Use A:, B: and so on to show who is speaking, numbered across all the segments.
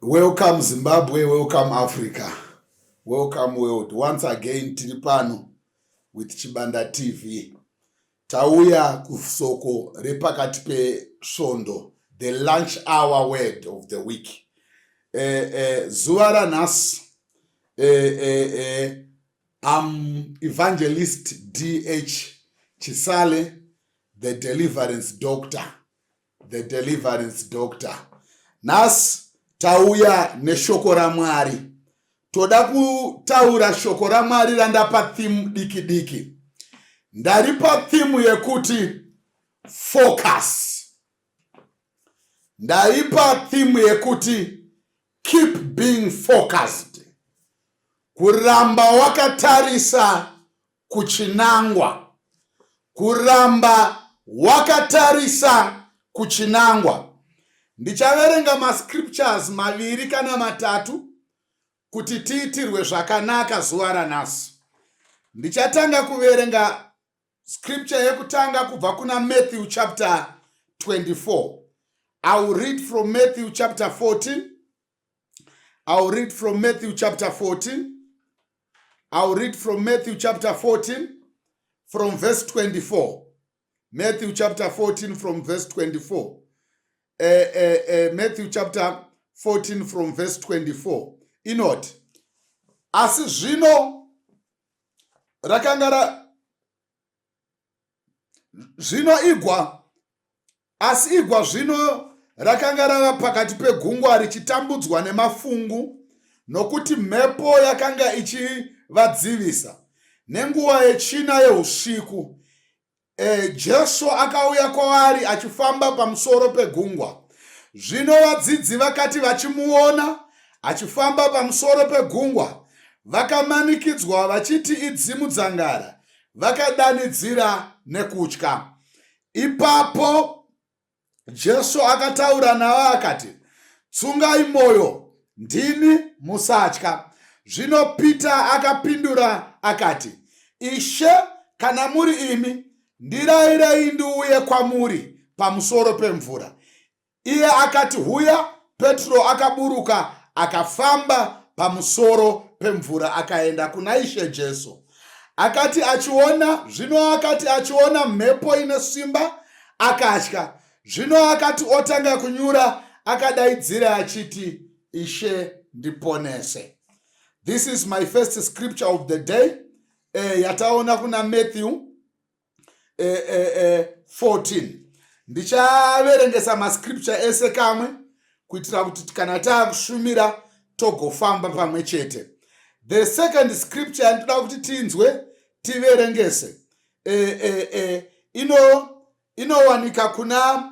A: Welcome Zimbabwe, welcome Africa, welcome world. Once again tiri pano with Chibanda TV. Tauya kusoko repakati pesvondo, the lunch hour word of the week. Zuva ranhasi I'm Evangelist DH Chisale, the deliverance doctor. The deliverance doctor. Nhasi tauya neshoko raMwari. Toda kutaura shoko raMwari randapa theme diki diki. Ndaripa theme yekuti focus. Ndaipa theme yekuti keep being focused. Kuramba wakatarisa kuchinangwa. Kuramba wakatarisa kuchinangwa. Ndichaverenga mascriptures maviri kana matatu kuti tiitirwe zvakanaka zuva ranhasi. Ndichatanga kuverenga scripture yekutanga kubva kuna Matthew chapter 24. I will read from Matthew chapter 14. I will read from Matthew chapter 14. I will read from Matthew chapter 14 from verse 24. Matthew chapter 14 from verse 24. Matthew chapter 14 from verse 24. Inoti, asi zvino rakanga ra zvino igwa, asi igwa zvino rakanga rava pakati pegungwa richitambudzwa nemafungu, nokuti mhepo yakanga ichivadzivisa. Nenguva yechina yeusiku Jesu akauya kwavari achifamba pamusoro pegungwa. Zvino vadzidzi vakati vachimuona achifamba pamusoro pegungwa, vakamanikidzwa vachiti idzimu dzangara, vakadanidzira nekutya. Ipapo Jesu akataura navo akati, Tsungai moyo, ndini, musatya. Zvino Pita akapindura akati, Ishe, kana muri imi, ndirairei ndiuye kwamuri pamusoro pemvura. Iye akati, Huya. Petro akaburuka akafamba pamusoro pemvura akaenda kuna Ishe Jesu. Akati achiona, zvino akati achiona mhepo ine simba, akatya. Zvino akati otanga kunyura, akadaidzira achiti, Ishe, ndiponese. This is my first scripture of the day, yataona kuna Matthew 14. Ndichaverengesa mascripture ese kamwe kuitira kuti kana taakushumira togofamba pamwe chete. The second scripture yandinoda kuti tinzwe tiverengese inowanika kuna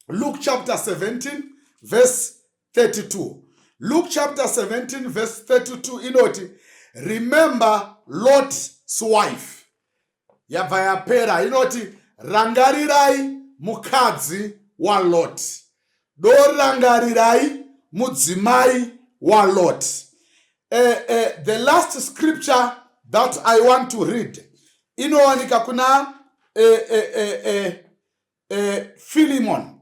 A: Luke chapter 17 verse 32. Luke chapter 17 verse 32 inoti, remember Lot's wife. Yabva yapera inoti, rangarirai mukadzi waLot. Dorangarirai mudzimai waLot. The last scripture that I want to read inowanika kuna Philemon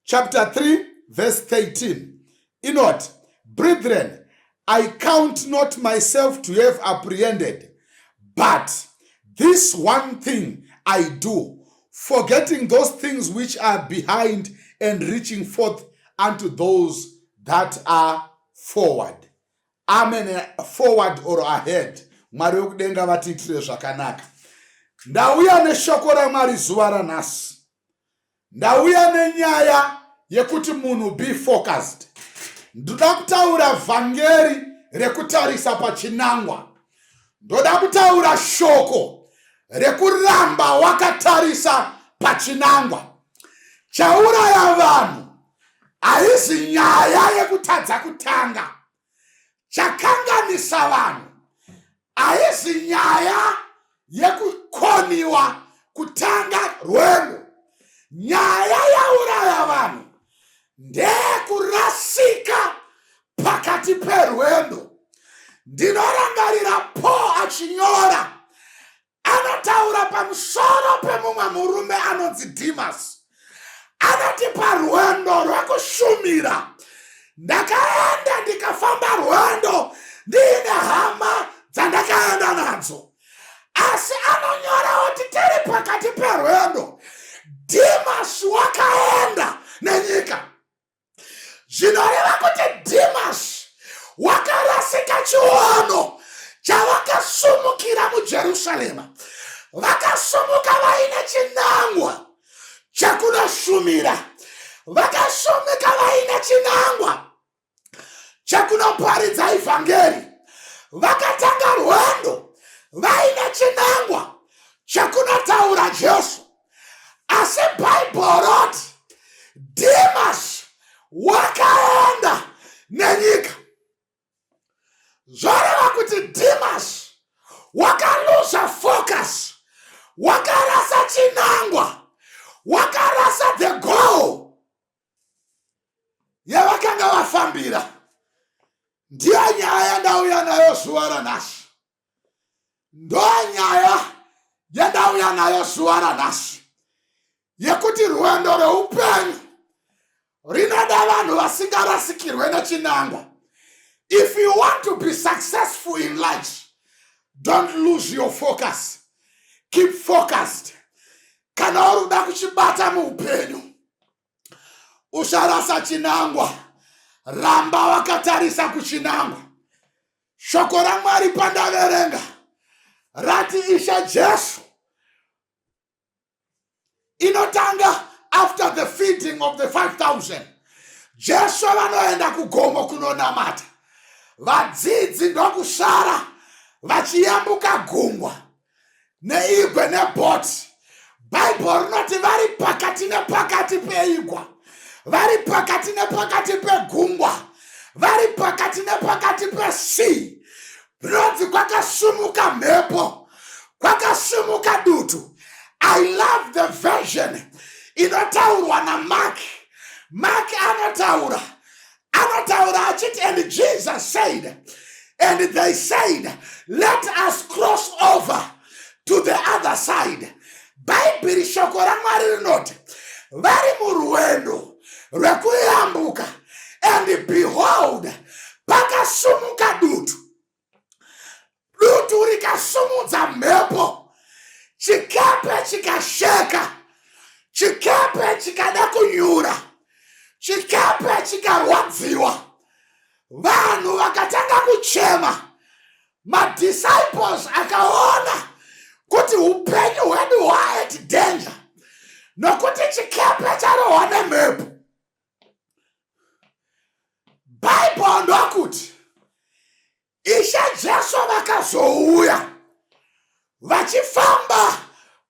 A: chapter 3 verse 13. Inoti, brethren, I count not myself to have apprehended, but this one thing I do, forgetting those things which are behind and reaching forth unto those that are forward. Amen. Forward or ahead. Mwari wekudenga vatiitire zvakanaka. Ndauya neshoko raMwari zuva ranhasi. Ndauya nenyaya yekuti munhu be focused. Ndoda kutaura vhangeri rekutarisa pachinangwa. Ndoda kutaura shoko rekuramba wakatarisa pachinangwa. Chauraya vanhu haisi nyaya yekutadza kutanga. Chakanganisa vanhu haisi nyaya yekukoniwa kutanga rwendo. Nyaya yauraya vanhu ndeyekurasika pakati perwendo. Ndinorangarira Paul achinyora, anotaura pamusoro pemumwe murume anonzi Demas. Anoti parwendo rwekushumira, Ndakaenda ndikafamba rwendo ndiine hama dzandakaenda nadzo, asi anonyora kuti tiri pakati perwendo, Dhimas wakaenda nenyika. Zvinoreva kuti Dhimas wakarasika chiono chavakasumukira muJerusarema. Vakasumuka vaine chinangwa chekunoshumira, vakasumuka vaine chinangwa chekunoparidza ivhangeri, vakatanga rwendo vaine chinangwa chekunotaura Jesu. Asi Bhaibheri roti Dhimas wakaenda nenyika. Zvoreva kuti Dhimas wakaluza focus, wakarasa chinangwa, wakarasa the goal yavakanga vafambira. Ndiyo nyaya yandauya nayo zuva ranhasi. Ndo nyaya yandauya nayo zuva ranhasi, yekuti rwendo rweupenyu rinoda vanhu vasingarasikirwe nechinangwa. If you want to be successful in life, don't lose your focus, keep focused. Kana uri kuda kuchibata muupenyu, usarasa chinangwa, ramba wakatarisa kuchinangwa. Shoko raMwari pandaverenga rati Ishe Jesu, inotanga after the feeding of the 5000, Jesu vanoenda kugomo kunonamata, vadzidzi ndokusara vachiyambuka gungwa neigwe nebhoti. Bhaibheri rinoti vari pakati nepakati peigwa, vari pakati nepakati pegungwa, vari pakati nepakati pesea, rinonzi kwakasumuka mhepo, kwakasumuka dutu. I love the version inotaurwa naMark. Mark anotaura achiti, "And Jesus said, and they said, 'Let us cross over to the other side.'" Bhaibheri, shoko raMwari rinoti vari murwendo rwekuyambuka, and behold, pakasumuka dutu. Dutu rikasumudza mhepo, chikepe chikasheka, chikepe chikada kunyura, chikepe chikarwadziwa, vanhu vakatanga kuchema. Madisciples akaona kuti upenyu hwedu hwa at danger nokuti chikepe charohwa nemhepo. Bhaibheri ndokuti Ishe Jesu vakazouya vachifamba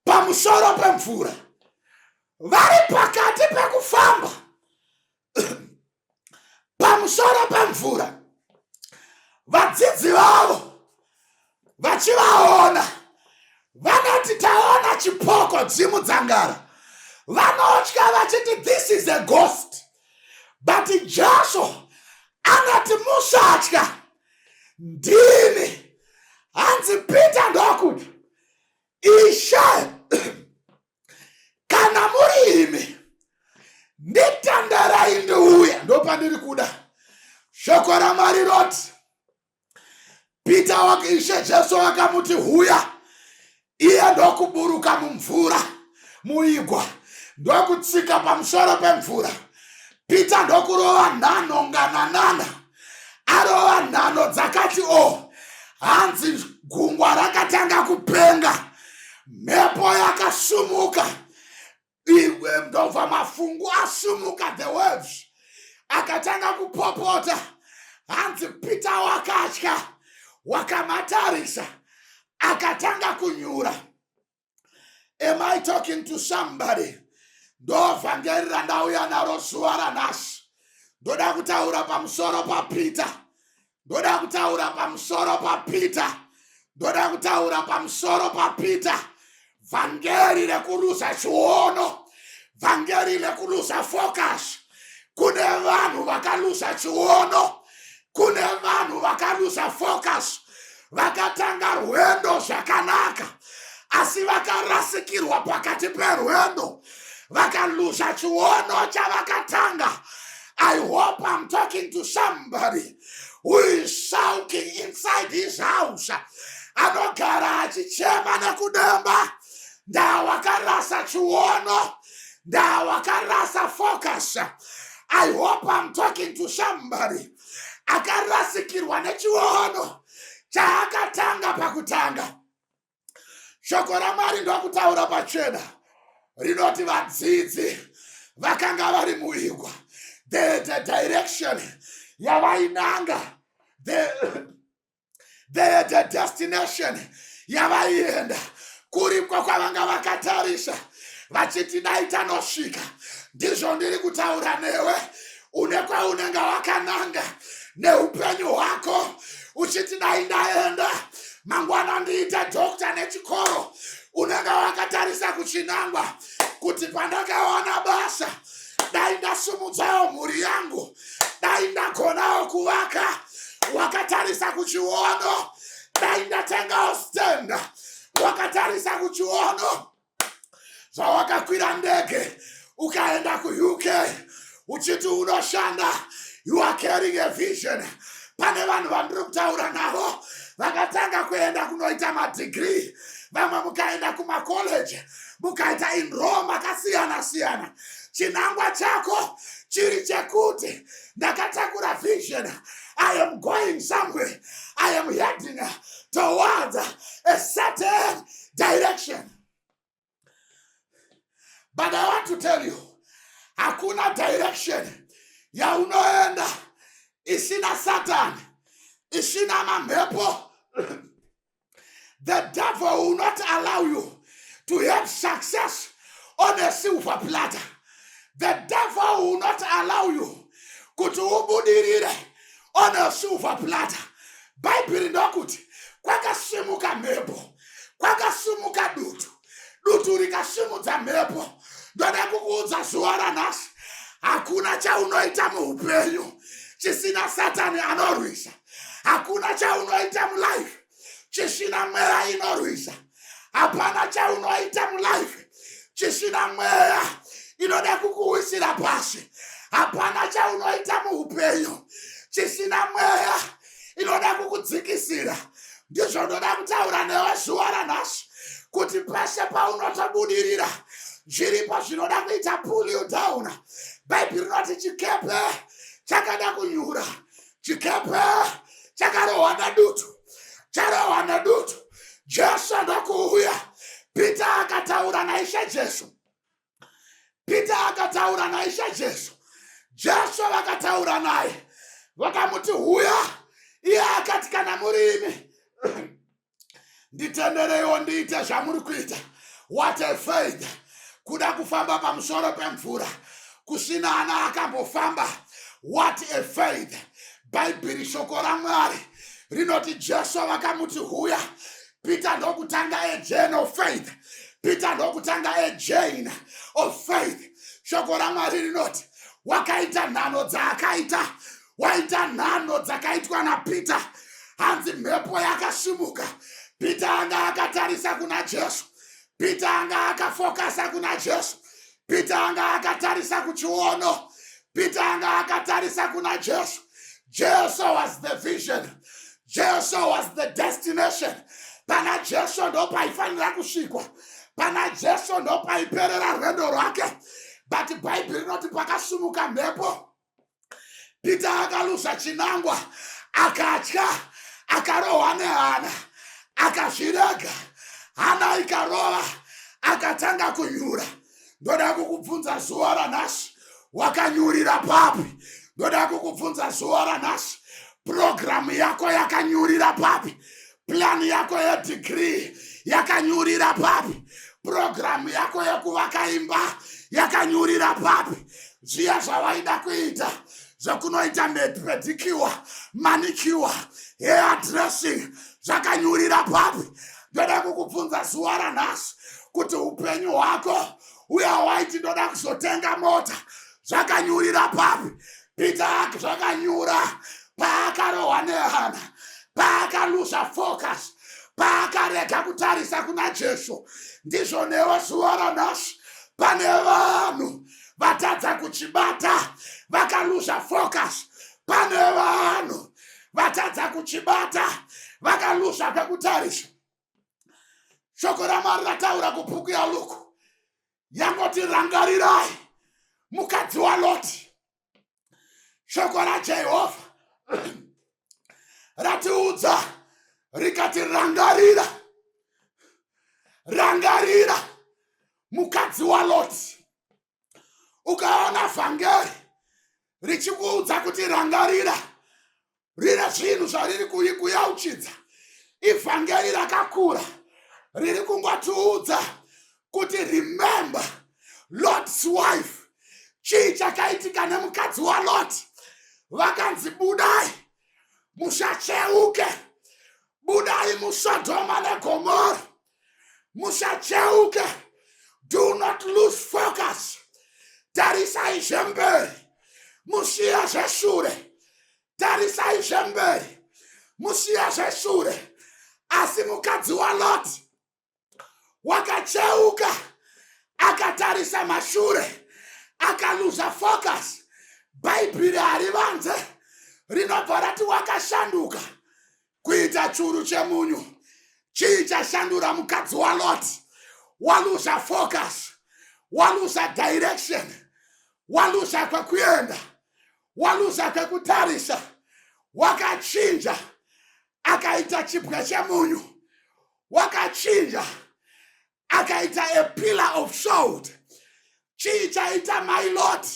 A: pamusoro pemvura. Vari pakati pekufamba pamusoro pemvura, vadzidzi vavo vachivaona vanoti, "Taona chipoko, dzimu dzangara." Vanotya vachiti, "This is a ghost." But Jesu anoti, "Musatya, ndini." Hanzi Peter ndokuti, "Ishe, kana muri imi, nditenderai ndiuye." Ndopandiri kuda. Shoko raMwari roti Peter, Ishe Jesu akamuti, "Huya." Iye ndokuburuka mumvura, muigwa, ndokutsika pamusoro pemvura. Peter ndokurova nhano ngananana. Arova nhano dzakati o, hanzi gungwa rakatanga kupenga, mhepo yakasumuka, ndobva mafungu asumuka, the waves akatanga kupopota. Hanzi Peter wakatya, wakamatarisa, akatanga kunyura. Am I talking to somebody? Ndo vhangeri randauya naro zuva ranhasi. Ndoda kutaura pamusoro paPeter, ndoda kutaura pamusoro paPeter, ndoda kutaura pamusoro paPeter. Vhangeri rekuruza chiono, vhangeri rekuruza focus. Kune vanhu vakaluza chiono, kune vanhu vakaluza focus. Vakatanga rwendo zvakanaka, asi vakarasikirwa pakati perwendo, vakaluza chiono chavakatanga. I hope I'm talking to somebody who is sulking inside his house, anogara achichema nekudemba ndawakarasa chiono, ndawakarasa focus. I hope I'm talking to somebody akarasikirwa nechiono chaakatanga pakutanga. Shoko raMwari ndokutaura pachena, rinoti vadzidzi vakanga vari muigwa, the direction yavainanga, the destination yavaienda, kuriko kwavanga vakatarisa vachiti dai tanosvika. Ndizvo ndiri kutaura newe une kwaunenge wakananga neupenyu hwako, uchiti dai ndaenda mangwana ndiite doctor nechikoro. Unenge wakatarisa kuchinangwa kuti pandakawana basa dai ndasumudzawo mhuri yangu, dai ndagonawo kuvaka. Wakatarisa kuchiono, dai ndatengawo stand. Wakatarisa kuchiono zvawakakwira ndege ukaenda kuUK uchiti unoshanda. You are carrying a vision. Pane vanhu vandiri kutaura navo vakatanga kuenda kunoita madegree, vamwe mukaenda kumacollege, mukaita enroll makasiyana siyana. Chinangwa chako chiri chekuti ndakatakura vision, I am going somewhere, I am heading towards a certain direction. But I want to tell you, hakuna direction yaunoenda isina Satani, isina mamhepo. The devil will not allow you to have success on a silver platter. The devil will not allow you kuti ubudirire on a silver platter. Bhaibheri ndokuti kwakasimuka mhepo, kwakasimuka dutu, dutu rikasimudza mhepo. Ndoda kukuudza zuva ranhasi, hakuna chaunoita muupenyu chisina Satani anorwisa. Hakuna chaunoita mulife chisina mweya inorwisa. Hapana chaunoita mulife chisina mweya inoda kukuwisira pasi. Hapana chaunoita muupenyu chisina mweya inoda kukudzikisira. Ndizvo ndoda kutaura newe zuva ranhasi kuti pese paunotobudirira, zviripo zvinoda kuita pull you down. Bhaibheri rinoti chikepe chakada kunyura, chikepe chakarohwa nedutu. Charohwa nedutu, Jesu ndokuuya. Peter akataura naIshe Jesu. Peter akataura naIshe Jesu. Jesu vakataura naye, vakamuti, "Huya." Iye akati, "Kana murimi, nditendereiwo ndiite zvamuri kuita." What a faith! Kuda kufamba pamusoro pemvura kusina ana akambofamba. What a faith! Bhaibheri, shoko raMwari rinoti Jesu vakamuti, "Huya." Peter ndokutanga a journey of faith. Peter ndokutanga a journey of faith. Shoko raMwari rinoti wakaita nhano dzaakaita, waita nhano dzakaitwa naPeter. Hanzi mhepo yakasimuka. Peter anga akatarisa kuna Jesu. Peter anga akafokasa kuna Jesu. Peter anga akatarisa kuchiono. Peter anga akatarisa kuna Jesu. Jesu was the vision. Jesu was the destination. Pana Jesu ndo paifanira kusvikwa, pana Jesu ndo paiperera rwendo rwake. But Bhaibheri rinoti pakasimuka mhepo, Peter akaluza chinangwa, akatya, akarohwa nehana, akazvirega, hana ikarova, akatanga kunyura. Ndoda kukubvunza zuva ranhasi, wakanyurira papi? Ndoda kukubvunza zuva ranhasi, program yako yakanyurira papi? Plan yako yedegree yakanyurira papi? Program yako yekuvaka imba yakanyurira papi? Zviya zvawaida kuita zvekunoita pedicure, manicure, hair dressing, zvakanyurira papi? Ndoda kukubvunza zuva ranhasi kuti upenyu hwako uya waiti ndoda kuzotenga mota, zvakanyurira papi? Peter zvakanyura paakarohwa nehana, paakaluza focus, paakarega kutarisa kuna Jesu. Ndizvo newe zuva ranhasi, pane vanhu Vatadza kuchibata, vakaluza focus. Pane vanhu vatadza kuchibata, vakaluza kwekutarisa. Shoko raMwari rataura kubhuku yaLuku, yangoti, "Rangarirai mukadzi waLoti." Shoko raJehovha ratiudza rikati, "Rangarira, rangarira mukadzi waLoti." Ukaona vhangeri richikuudza kuti rangarira, rine zvinhu zvariri kuyeuchidza. Ivhangeri rakakura riri kungotiudza kuti remember Lot's wife. Chii chakaitika nemukadzi waLot? Vakanzi, "Budai, musacheuke, budai muSodhoma neGomora, musacheuke. Do not lose focus. Tarisai zvemberi, musiya zveshure. Tarisai zvemberi, musiya zveshure." Asi mukadzi waLot wakacheuka akatarisa mashure, akaluza focus. Bhaibheri harivanze, rinobva rati wakashanduka kuita churu chemunyu. Chii chashandura mukadzi waLot? Waluza focus, waluza direction, waluza kwekuenda, waluza kwekutarisa. Wakachinja akaita chibwe chemunyu, wakachinja akaita a pillar of salt. Chii chaita mai Lot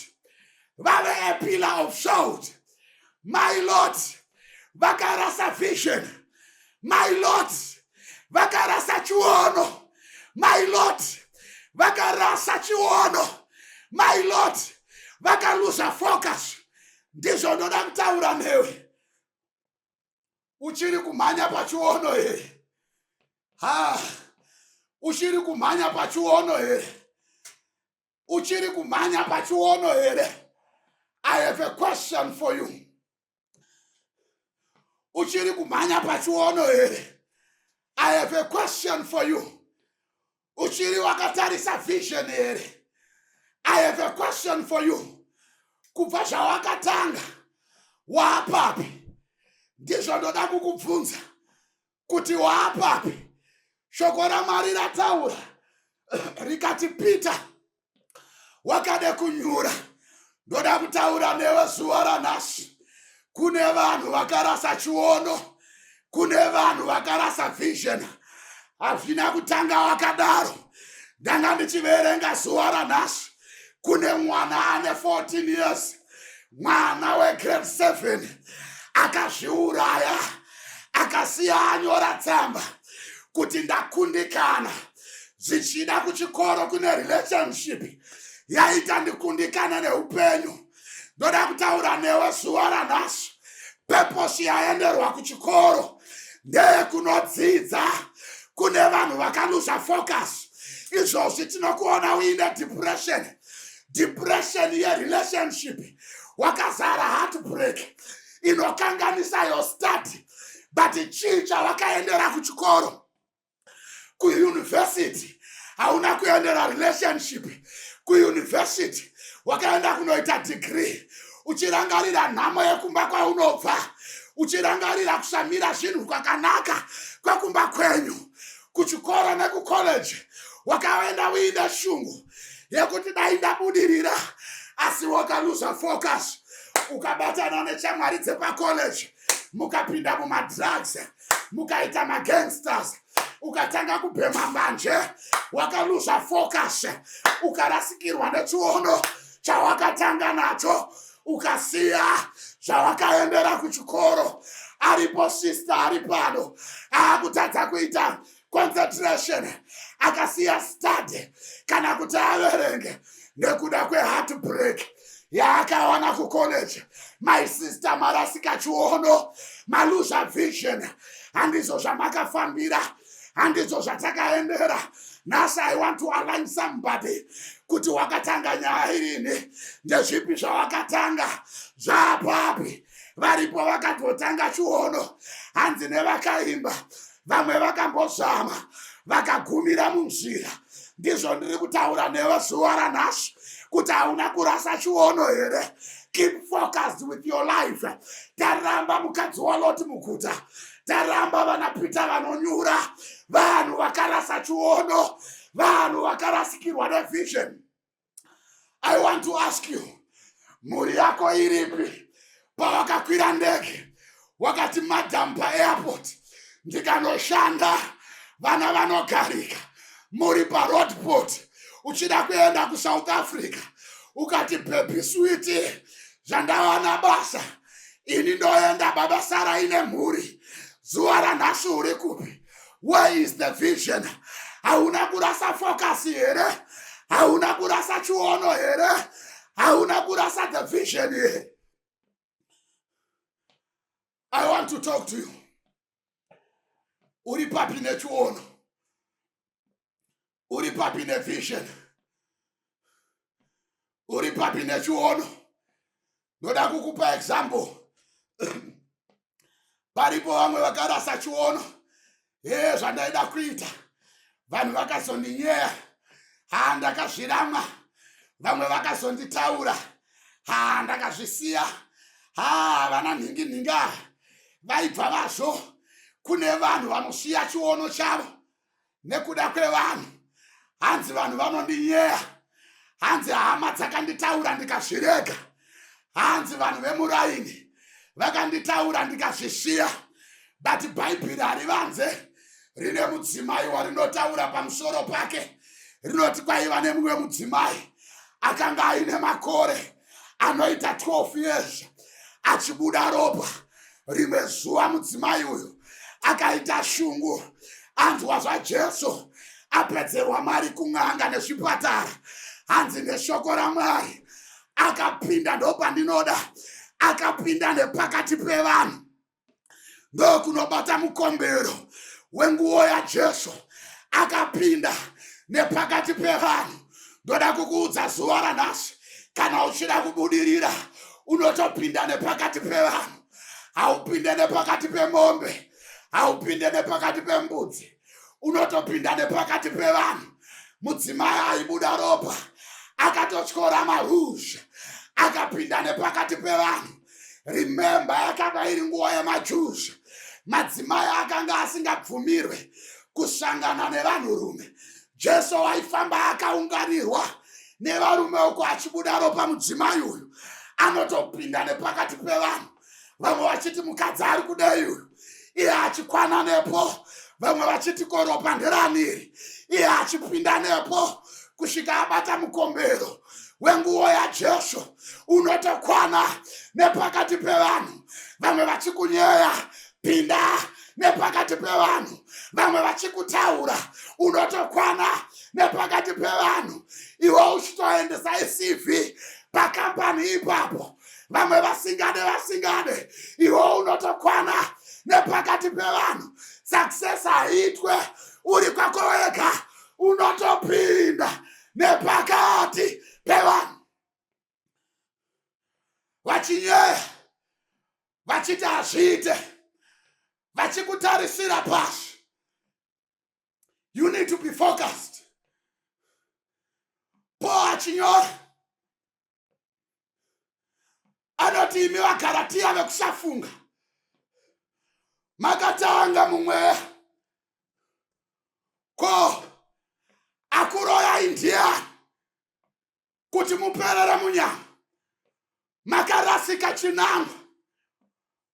A: vave a pillar of salt? Mai Lot vakarasa vision. Mai Lot vakarasa chiono. Mai Lot vakarasa chiono. Mai Lot vakaluza focus. Ndizvo ndoda kutaura newe. Uchiri kumhanya pachiono here? Ha, uchiri kumhanya pachiono here? Uchiri kumhanya pachiono here? I have a question for you. Uchiri kumhanya pachiono here? I have a question for you. Uchiri wakatarisa vision here? I have a question for you. Kubva zvawakatanga, waapapi? Ndizvo ndoda kukubvunza kuti waapapi. Shoko raMwari rataura rikati Peter wakade kunyura. Ndoda kutaura newe zuva ranhasi. Kune vanhu vakarasa chiono, kune vanhu vakarasa vision. Hazvina kutanga wakadaro. Ndanga ndichiverenga zuva ranhasi, kune mwana ane 14 years, mwana wegrade 7, akazviuraya, akasiya anyora tsamba kuti, "Ndakundikana. Zvichida kuchikoro kune relationship yaita ndikundikana neupenyu." Ndoda kutaura newe zuva ranhasi. Purpose yaenderwa kuchikoro ndeyekunodzidza. Kune vanhu vakaluza focus. Izvozvi tinokuona uine depression, depression yerelationship, wakazara heartbreak inokanganisa your study. But chii chawakaendera kuchikoro, kuyunivhesiti? Hauna kuendera relationship. Kuyunivhesiti wakaenda kunoita degree uchirangarira nhamo yekumba kwaunobva, uchirangarira kusamira zvinhu kwakanaka kwekumba kwenyu. Kuchikoro nekukoleji wakaenda uine shungu yekuti dai ndabudirira, asi wakaluza focus, ukabatana neshamwari dzepakoleji, mukapinda mumadrugs, mukaita magangsters, ukatanga kubhema mbanje. Wakaluza focus, ukarasikirwa nechiono chawakatanga nacho, ukasiya zvawakaendera kuchikoro. Aripo sister ari pano aakutadza kuita concentration, akasiya study kana kuti averenge nekuda kweheartbreak yaakawana kucollege. My sister, marasika chiono, maluza vision. Handizvo zvamakafambira, handizvo zvatakaendera. Nhasi I want to align somebody kuti wakatanga nyaya irini, ndezvipi zvawakatanga, zvaapapi? Varipo vakatotanga chiono, hanzi nevakaimba vamwe vakambozama, vakagumira munzira. Ndizvo ndiri kutaura newe zuva ranhasi. Kuti hauna kurasa chiono here? Keep focused with your life. Taramba mukadzi waLoti muguta, taramba vana Peter vanonyura, vanhu vakarasa chiono, vanhu vakarasikirwa nevision. I want to ask you, mhuri yako iripi? Pawakakwira ndege wakati, "Madam, paairport ndikanoshanda vana vanogarika." Muri paroadport uchida kuenda kuSouth Africa, ukati, "Baby, sweetie, zvandawana basa ini ndoenda, baba Sara ine mhuri." Zuva ranhasi uri kupi? Where is the vision? Hauna kurasa focus here? Hauna kurasa chiono here? Hauna kurasa the vision here? I want to talk to you. Uri papi nechiono? Uri papi nevision? Uri papi nechiono? Ndoda kukupa example. Paripo vamwe vakarasa chiono. Ye, zvandaida kuita, vanhu vakazondinyeya, ha, ndakazviramwa. Vamwe vakazonditaura, ha, ndakazvisiya. Ha, vana nhingi nhinga vaibva vazvo. Kune vanhu vanosiya chiono chavo nekuda kwevanhu. Hanzi vanhu vanondinyeya, hanzi hama dzakanditaura ndikazvirega, hanzi vanhu vemuraini vakanditaura ndikazvisiya. But Bhaibheri harivanze, rine mudzimai warinotaura pamusoro pake. Rinoti kwaiva nemumwe mudzimai akanga aine makore anoita 12 years achibuda ropa. Rimwe zuva mudzimai uyu akaita shungu, anzwa zvaJesu, apedzerwa mari kun'anga nezvipatara. Hanzi neshoko raMwari akapinda, ndopandinoda, akapinda nepakati pevanhu ndokunobata mukombero wenguo yaJesu. Akapinda nepakati pevanhu. Ndoda kukuudza zuva ranhasi, kana uchida kubudirira, unotopinda nepakati pevanhu. Haupinde nepakati pemombe, haupinde nepakati pembudzi, unotopinda nepakati pevanhu. Mudzimai aibuda ropa akatotyora maruzha, akapinda nepakati pevanhu. Remember, yakanga iri nguva yemaJudha. Madzimai akanga asingabvumirwe kusangana nevanhurume. Jesu waifamba akaunganirwa nevarume uko achibuda ropa. Mudzimai uyu anotopinda nepakati pevanhu, vamwe vachiti, "Mukadzi ari kudei uyu?" Iye achikwana nepo. Vamwe vachiti, "Koropa nderaniri?" Iye achipinda nepo kusvika abata mukombero wenguo yaJesu. Unotokwana nepakati pevanhu. Vamwe vachikunyeya, pinda nepakati pevanhu. Vamwe vachikutaura, unotokwana nepakati pevanhu. Iwe uchitoendesa iCV pakambani ipapo, vamwe vasingade, vasingade, iwe unotokwana nepakati pevanhu. Success haitwe uri kwako wega, unotopinda nepakati pevanhu. Vachinyeya, vachiti hazviite, vachikutarisira pasi, you need to be focused. Paul achinyora anoti, "Imi vaGaratiya vekusafunga, makatanga mumweya, ko akuroyai ndiani kuti muperere munyama?" Makarasika chinangwa,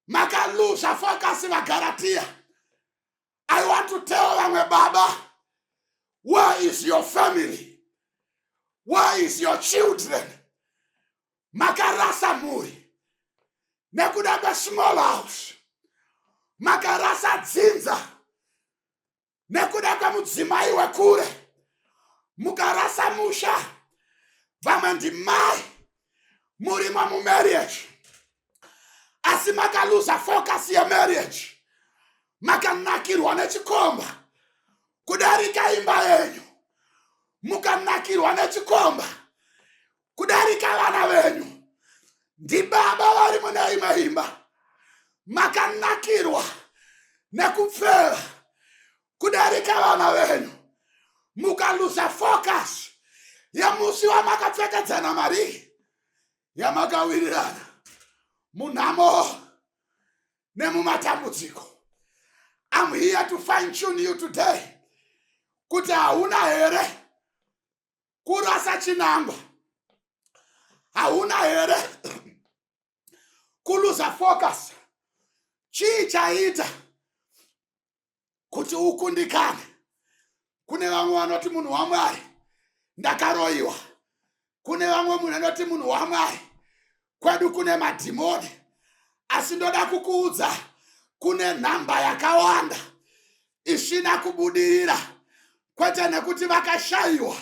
A: makaluza focus, vaGaratiya. I want to tell vamwe baba, where is your family? Where is your children? Makarasa mhuri nekuda kwesmall house, makarasa dzinza nekuda kwemudzimai wekure, mukarasa musha. Vamwe ndimai murimo mumarriage, asi makaluza focus yemarriage. Makanakirwa nechikomba kudarika imba yenyu, mukanakirwa nechikomba kudarika vana venyu. Ndibaba vari mune imwe imba, makanakirwa nekupfeva kudarika vana venyu, mukaluza focus. Yemusi wamakapfekedzana mari yamakawirirana munhamo nemumatambudziko. I'm here to fine tune you today kuti hauna here kurasa chinangwa, hauna here kuluza focus? Chii chaita kuti ukundikane? Kune vamwe vanoti, "Munhu waMwari, ndakaroyiwa." Kune vamwe munhu anoti, "Munhu waMwari, kwedu kune madhimoni." Asi ndoda kukuudza, kune nhamba yakawanda isina kubudirira, kwete nekuti vakashayiwa,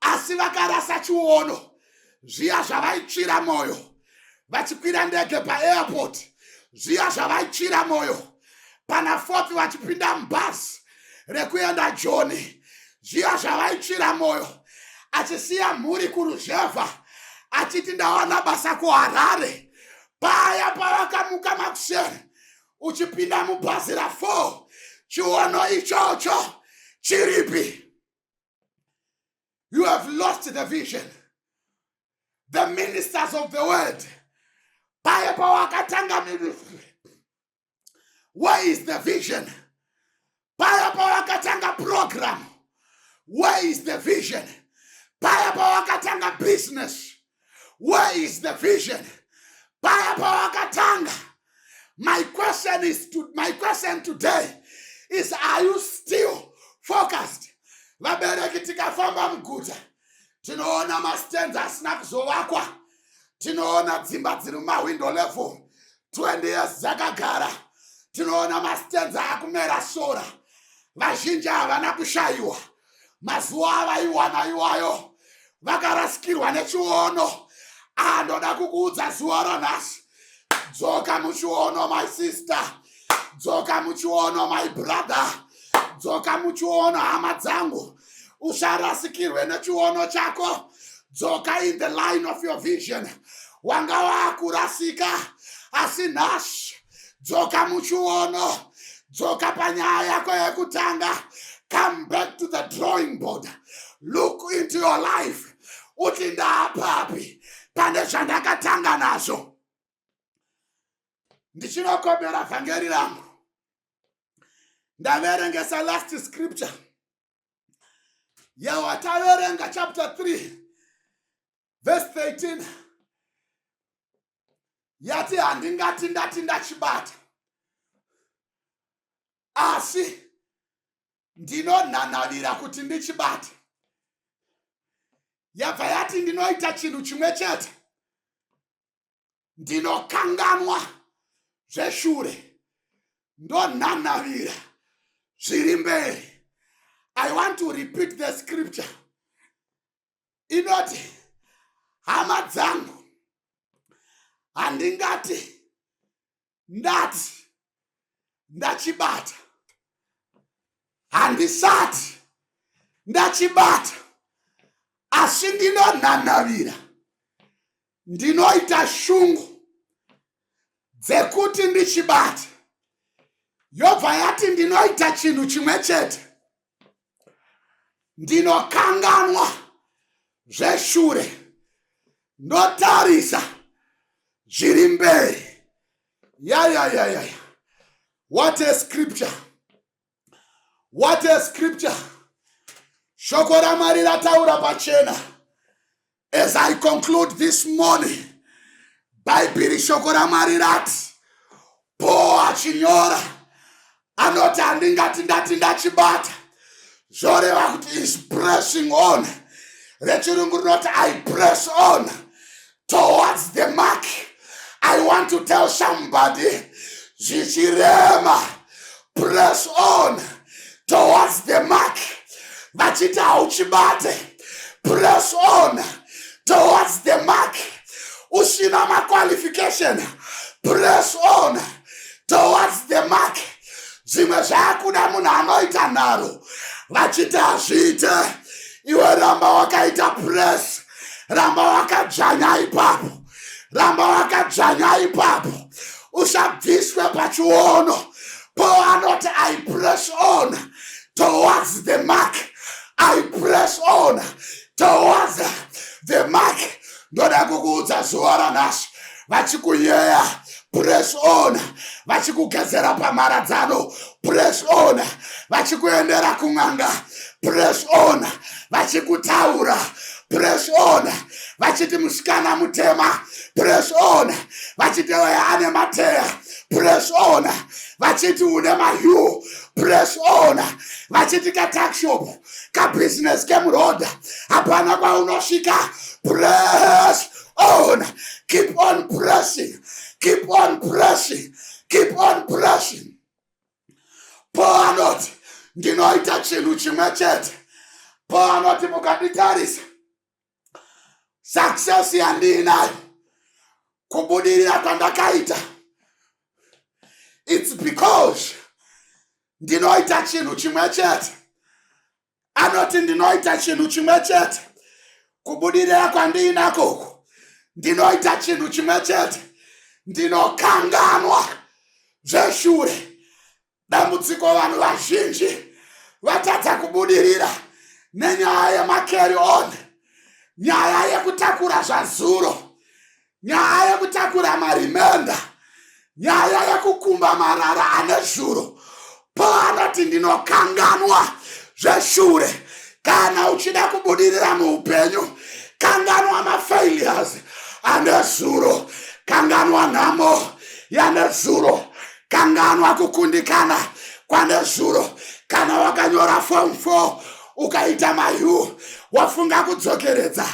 A: asi vakarasa chiono. Zviya zvavaitsvira mwoyo vachikwira ndege paairport, zviya zvavaitsvira mwoyo pana fourth vachipinda mubhasi rekuenda Joni, zviya zvavaitsvira mwoyo achisiya mhuri kuruzevha achiti, "Ndawana basa kuHarare," paya pavakamuka makuseni uchipinda mubhazi ra4, chiono ichocho chiripi? You have lost the vision. The ministers of the word, paya pawakatanga ministry, where is the vision? Paya pawakatanga program, where is the vision? Paya pawakatanga business, where is the vision? Paya pawakatanga, my question today is, are you still focused? Vabereki, tikafamba muguta tinoona mastands asina kuzovakwa, tinoona dzimba dziri mumahwindo level, 20 years dzakagara, tinoona mastands akumera sora. Vazhinji havana kushayiwa. Mazuva avaiwana iwayo vakarasikirwa nechiono. Andoda kukuudza zuva ranhasi, dzoka muchiono, my sister, dzoka muchiono, my brother, dzoka muchiono, hama dzangu. Usarasikirwe nechiono chako. Dzoka in the line of your vision. Wanga waakurasika, asi nhasi dzoka muchiono, dzoka panyaya yako yekutanga. Come back to the drawing board. Look into your life uti, "Ndaapapi pane zvandakatanga nazvo?" Ndichinokomera vhangeri rangu, ndaverengesa last scripture yawataverenga, chapter 3 verse 13, yati, "Handingati ndati ndachibata, asi ndinonhanhavira kuti ndichibate." Yabva yati, "Ndinoita chinhu chimwe chete, ndinokanganwa zveshure, ndonhanhavira zviri mberi." I want to repeat the scripture. Inoti, "Hama dzangu, handingati ndati ndachibata, handisati ndachibata, asi ndinonhanhavira, ndinoita shungu dzekuti ndichibate." Yobva yati, "Ndinoita chinhu chimwe chete, ndinokanganwa zveshure, ndotarisa zviri mberi." Yayayayaya, what a scripture, what a scripture! Shoko raMwari rataura pachena. As I conclude this morning, Bhaibheri, shoko raMwari rati, Paul achinyora anoti, "Handingati ndati ndachibata." Zvoreva kuti is pressing on. Rechirungu rinoti, "I press on towards the mark." I want to tell somebody, zvichirema, press on towards the mark. Vachiti hauchibate, press on towards the mark. Usina maqualification, press on towards the mark. Zvimwe zvaakuda munhu anoita nharo. Vachiti hazviite, iwe ramba wakaita press, ramba wakadzvanya ipapo, ramba wakadzvanya ipapo, usabviswe pachiono. Paul anoti, "I press on towards the mark, I press on." Towards the mark. Ndoda kukuudza zuva ranhasi, vachikunyeya, press on. Vachikugezera pamharadzano, press on. Vachikuendera kun'anga, press on. Vachikutaura, press on. Vachiti musikana mutema, press on. Vachiti ane mateya, press on. Vachiti une mahu, press on. Vachiti katuckshop, kabusiness kemuroad, hapana kwaunosvika, press on. Keep on pressing, keep on pressing, keep on pressing. Paul anoti, "Ndinoita chinhu chimwe chete." Paul anoti, "Mukanditarisa, success yandiinayo, kubudirira kwandakaita, it's because ndinoita chinhu chimwe chete." Anoti, "Ndinoita chinhu chimwe chete. Kubudirira kwandiinako, ndinoita chinhu chimwe chete: ndinokanganwa zveshure." Dambudziko, vanhu vazhinji vatadza kubudirira nenyaya yemacarry on, nyaya yekutakura zvazuro, nyaya yekutakura maremember, nyaya yekukumba marara ane zuro. Paanoti, "Ndinokanganwa zveshure." Kana uchida kubudirira muupenyu, kanganwa mafailures ane zuro, kanganwa nhamo yane zuro, kanganwa kukundikana kwane zuro. Kana wakanyora Form 4 ukaita mahu, wafunga kudzokeredza,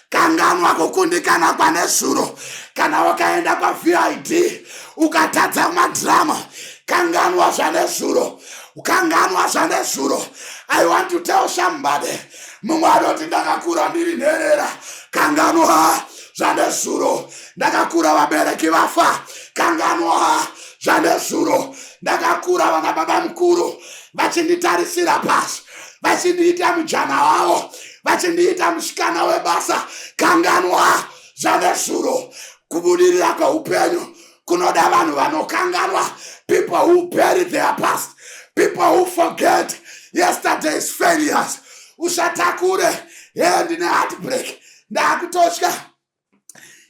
A: kanganwa kukundikana kwane zuro. Kana wakaenda kwaVID ukatadza madrama, kanganwa zvane zuro, kanganwa zvane zuro. I want to tell somebody. Mumwe anoti, "Ndakakura ndiri nherera." Kanganwa zvane zuro. "Ndakakura vabereki vafa." Kanganwa zvane zuro. "Ndakakura vana baba mukuru vachinditarisira pasi, vachindiita mujana wavo, vachindiita musikana webasa." Kanganwa zvane zuro. Kubudirira kweupenyu kunoda vanhu vanokanganwa, people who bury their past, people who forget yesterday's failures. Usatakure ye, "Ndine heartbreak, ndaakutotya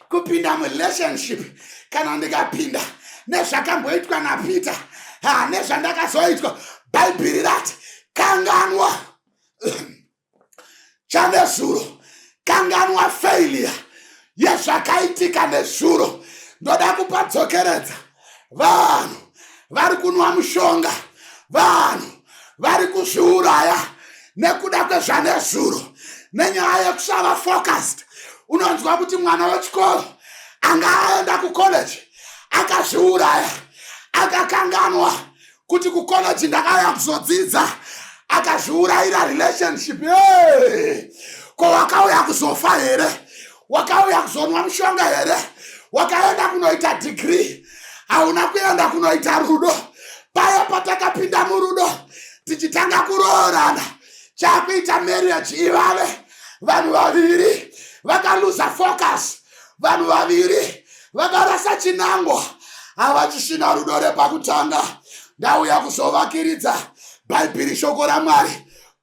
A: kupinda murelationship. Kana ndikapinda, nezvakamboitwa naPeter, ha, nezvandakazoitwa." Bhaibheri rati, "Kanganwa chanezuro, kanganwa failure yezvakaitika nezuro." Ndoda kupadzokeredza. Vanhu vari kunwa mushonga, vanhu vari kuzviuraya nekuda kwezvanezuro, nenyaya yekusava focused. Unonzwa kuti mwana wechikoro anga aenda kucollege akazviuraya, akakanganwa kuti kucollege ndakauya kuzodzidza, akazviurayira relationship. Hey! Ko wakauya kuzofa here? Wakauya kuzonwa mushonga here? Wakaenda kunoita degree, hauna kuenda kunoita rudo. Paya patakapinda murudo, tichitanga kuroorana, chakuita marriage ivave, vanhu vaviri vakaluza focus, vanhu vaviri vakarasa chinangwa, havachisvina rudo repakutanga. Ndauya kuzovakiridza Bhaibheri, shoko raMwari.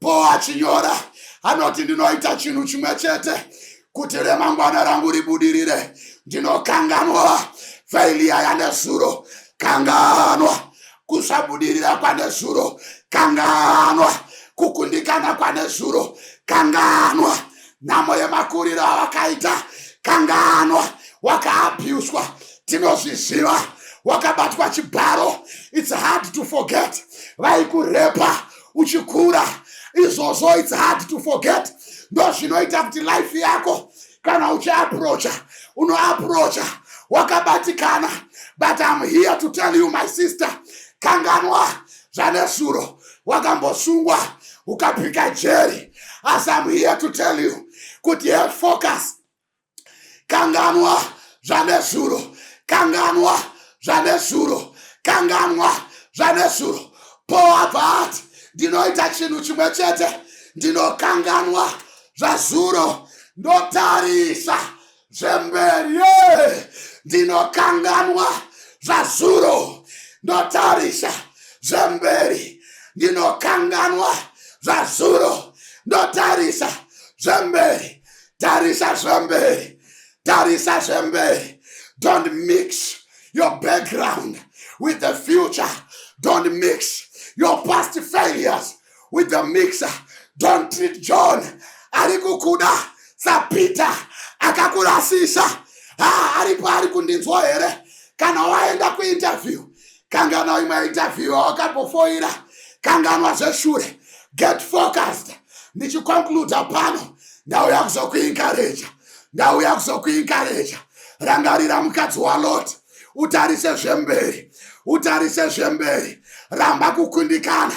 A: Po achinyora anoti, "Ndinoita chinhu chimwe chete kuti remangwana rangu ribudirire: ndinokanganwa failure yanezuro." Kanganwa kusabudirira kwanezuro, kanganwa kukundikana kwanezuro, kanganwa nhamo yemakuriro awakaita, kanganwa wakaabhuswa, tinozviziva, wakabatwa chibharo. It's hard to forget. Vaikurepa uchikura, izvozvo it's hard to forget. Ndo zvinoita kuti life yako, kana uchiapproacha, unoapproacha wakabatikana. But I'm here to tell you, my sister, kanganwa zvanesuro. Wakambosungwa, ukapika jeri, asi I'm here to tell you kuti have focus. Kanganwa zvanesuro, kanganwa zvanesuro, kanganwa zvanesuro. Paul abva ati, "Ndinoita chinhu chimwe chete: ndinokanganwa zvazuro, ndotarisa zvemberi." Ye, ndinokanganwa zvazuro, ndotarisa zvemberi. Ndinokanganwa zvazuro, ndotarisa. Zvemberi, tarisa zvemberi, tarisa zvemberi. Don't mix your background with the future. Don't mix your past failures with the mixer. Don't treat John ari kukuda saPeter akakurasisa. Ha, aripo ari kundinzwa here? Kana waenda kuinterview, kanganwa imwe interview wakambofoira, kanganwa zveshure. Get focused. Ndichiconcluda pano, ndauya kuzokuencouraja, ndauya kuzokuencouraja. Rangarira mukadzi waLot, utarise zvemberi, utarise zvemberi. Ramba kukundikana,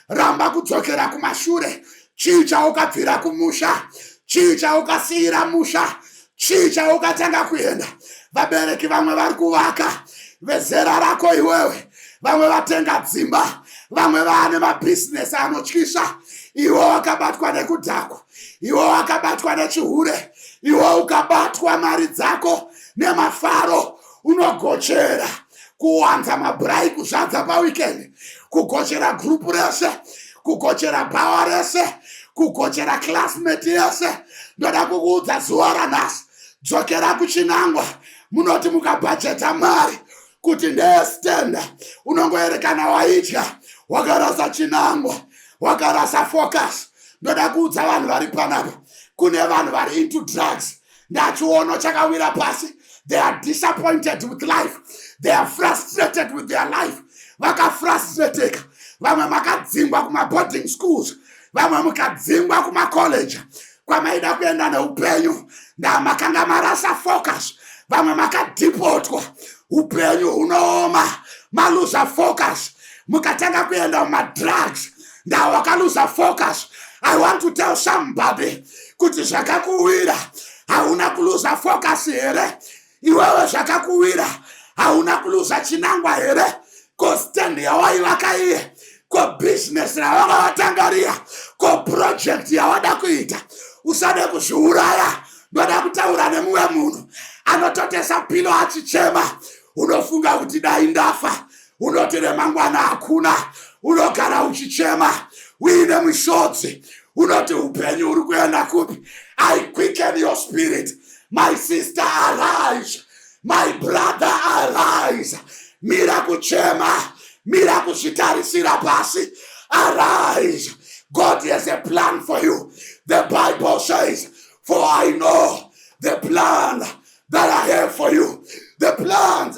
A: ramba kudzokera kumashure. Chii chaukabvira kumusha? Chii chaukasiyira musha? Chii chaukatanga kuenda? Vabereki vamwe vari kuvaka vezera rako iwewe, vamwe vatenga dzimba, vamwe vaane mabhizinesi anotyisa. Iwe wakabatwa nekudhakwa, iwe wakabatwa nechihure, iwe ukabatwa mari dzako nemafaro. Unogochera kuwanza mabhurai, kuzadza paweekend, kugochera group rese, kugochera bhawa rese, kugochera classmate yese. Ndoda kukuudza zuva ranhasi, dzokera kuchinangwa. Munoti mukabhajeta mari kuti ndeyestand, unongoerekana waitya. Wakarasa chinangwa, wakarasa focus. Ndoda kuudza vanhu vari panapa, kune vanhu vari into drugs. Ndachiono chakawira pasi. They are disappointed with life, they are frustrated with their life. Vakafrustrateka. Vamwe makadzingwa kumaboarding schools, vamwe mukadzingwa kumacollege kwamaida kuenda neupenyu. Ndamakanga marasa focus. Vamwe makadhipotwa, upenyu hunooma, maluza focus, mukatanga kuenda mumadrugs. Ndawakaluza focus. I want to tell somebody kuti zvakakuwira, hauna kuluza focus here? Iwewe, zvakakuwira, hauna kuluza chinangwa here? Ko stand yawaivaka iye? Ko bhizinesi ravanga vatanga riya? Ko project yawada kuita? Usade kuzviuraya. Ndoda kutaura nemumwe munhu anototesa pillow achichema. Unofunga kuti dai ndafa, unoti remangwana hakuna, unogara uchichema uine misodzi, unoti upenyu uri kuenda kupi? I quicken your spirit. My sister, arise. My brother, arise. Mira kuchema, mira kuzvitarisira pasi. Arise. God has a plan for you. The Bible says, "For I know the plan that I have for you, the plans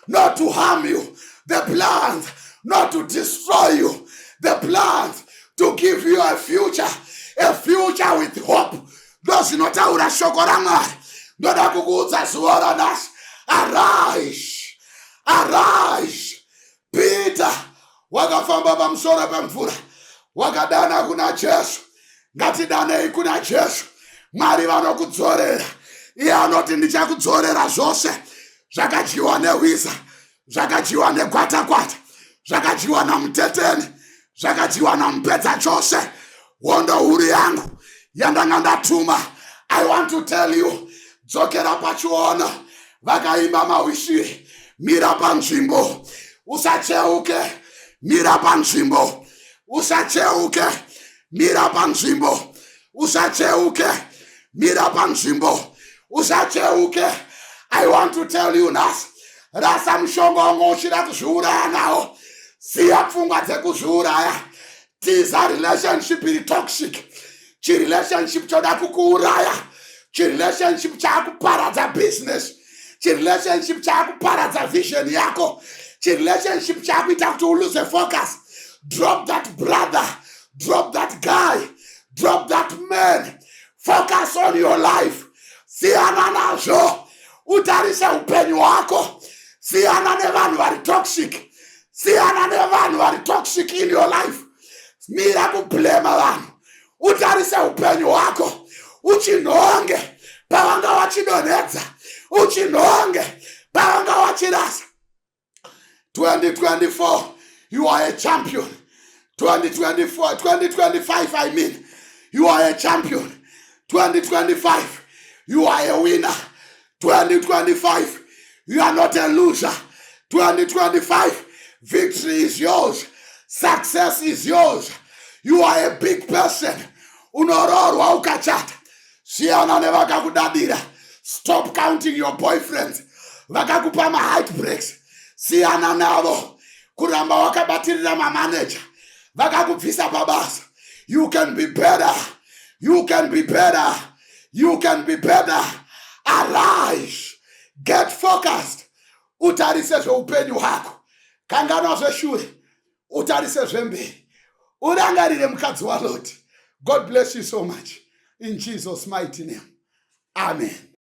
A: not to harm you, the plans not to destroy you, the plans to give you a future, a future with hope." Ndo zvinotaura shoko raMwari. Ndoda kukuudza zuva ranhasi, arise, arise. Peter wakafamba pamusoro pemvura, wakadana kuna Jesu. Ngatidanei kuna Jesu. Mwari vanokudzorera. Iye anoti, "Ndichakudzorera zvose zvakadyiwa nehwiza, zvakadyiwa negwatakwata, zvakadyiwa namuteteni, zvakadyiwa namupedza chose, hondo huru yangu yandanga ndatuma." I want to tell you, dzokera pachiono. Vakaimba mahwishiri, mira panzvimbo, usacheuke. Mira panzvimbo, usacheuke. Mira panzvimbo, usacheuke. Mira panzvimbo, usacheuke. I want to tell you nhasi, rasa mushonga wanga uchida kuzviuraya nawo. Siya pfungwa dzekuzviuraya. Tiza relationship iri toxic. Chirelationship choda kukuuraya, chirelationship chaakuparadza business, chirelationship chaakuparadza vision yako, chirelationship chaakuita kuti ulose focus. Drop that brother, drop that guy, drop that man. Focus on your life. Siyana nazvo, utarise upenyu hwako. Siyana nevanhu vari toxic, siyana nevanhu vari toxic in your life. Mira kublema vanhu, utarise upenyu hwako, uchinhonge pavanga wachidonhedza, uchinhonge pavanga wachirasa. 2024, you are a champion. 2024, 2025 I mean, you are a champion. 2025, you are a winner. 2025, you are not a loser. 2025, victory is yours, success is yours. You are a big person. Unoroorwa ukachata. Siyana nevakakudadira. Stop counting your boyfriends vakakupa maheartbreaks. Siyana navo. Kuramba wakabatirira mamaneja vakakubvisa pabasa. You can be better, you can be better, you can be better. Arise, get focused, utarise zveupenyu hwako. Kanganwa zveshure, utarise zvemberi, urangarire mukadzi waLoti. God bless you so much in Jesus' mighty name, amen.